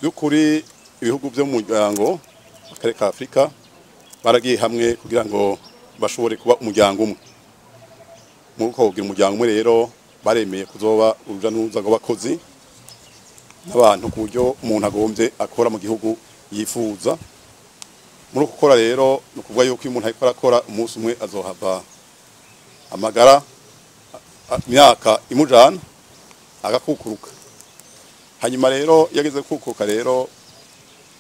By'ukuri ibihugu byo mu muryango akarere ka Afrika baragiye hamwe kugira ngo bashobore kuba umuryango umwe. Muri uko kugira umuryango umwe rero baremeye kuzoba uruja n'uruza rw'abakozi n'abantu, ku buryo umuntu agombye akora mu gihugu yifuza. Muri uko gukora rero ni ukuvuga yuko iyo umuntu ariko arakora, umunsi umwe azohava amagara, imyaka imujana, agakukuruka. Hanyuma rero iyo ageze kukuruka rero,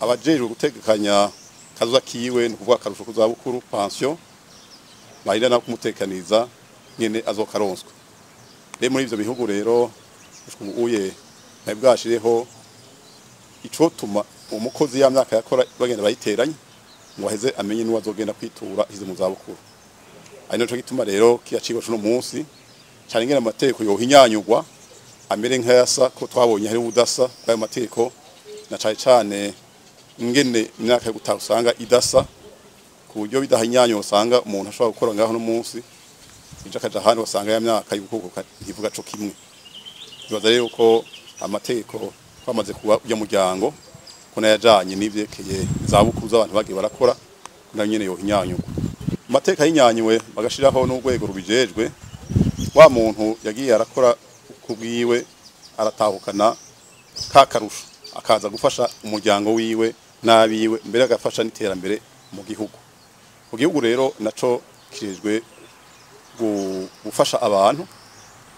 abajejwe gutegekanya kazoza kiwe, ni ukuvuga akarusho k'izabukuru, pension, bahira no kumutekaniza nyene azokaronswa. Rero muri ivyo bihugu rero gushika ubu uye ntari bwashireho icotuma umukozi ya myaka yakora bagenda bayiteranye ngo aheze amenye n'uwo azogenda kwitura ize mu zabukuru. Ari naco gituma rero kiya cigwa cuno munsi cane ingene amategeko yohinyanyurwa amere nk'ayasa, ko twabonye hari ubudasa bw'ayo mategeko, na cane cane ingene imyaka yo gutaha usanga idasa, ku buryo bidahinyanyuwe usanga umuntu ashobora gukora ngaho no munsi ejo akaja ahandi wasanga ya myaka y'ugukukuruka ntivuga co kimwe. Nibaza rero ko amategeko twamaze kuba ujya muryango ko nayajanye n'ivyerekeye izabukuru z'abantu bagiye barakora, ko nayo nyene yohinyanyurwa. Amateka ahinyanyuwe bagashiraho n'urwego rubijejwe, wa muntu yagiye arakora kubwiwe aratahukana ka karusho, akaza gufasha umuryango wiwe n'abiwe, mbere agafasha n'iterambere mu gihugu. Mu gihugu rero naco kijejwe gufasha abantu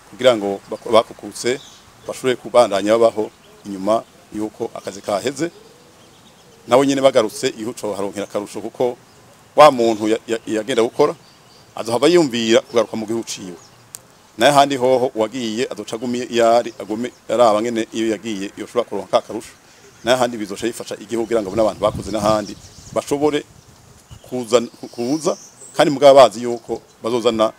kugira ngo bakukutse bashobore kubandanya babaho inyuma yuko akazi kaheze. Nawe nyene bagarutse igihugu haronkera akarusho, kuko wa muntu yagenda gukora azohava yumvira kugaruka mu gihugu ciwe. Naye ahandi hoho uwagiye azoca agumiye iyo ari, agume araba ngene iyo yagiye yoshobora kuronka ka karusho. Naye ahandi bizoca bifasha igihugu kugira ngo n'abantu bakoze n'ahandi bashobore kuza, kandi mugabo bazi yuko bazozana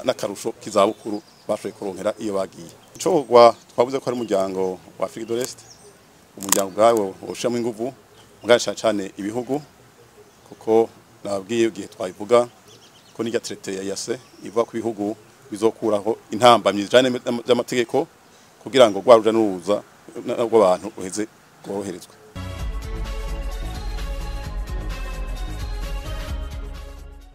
n'akarusho k'izabukuru bashoboye kuronkera iyo bagiye. Icokorwa, twavuze ko ari umuryango wa Afrique de l'Est, umuryango ubwawo woshiramo inguvu, mugabo cane cane ibihugu, kuko nababwiye igihe twabivuga ko n'irya traité ya EAC ivuga ko ibihugu bizokuraho intambamyi zijanye z'amategeko kugira ngo rwa ruja n'uruza rw'abantu ruheze rworoherezwe.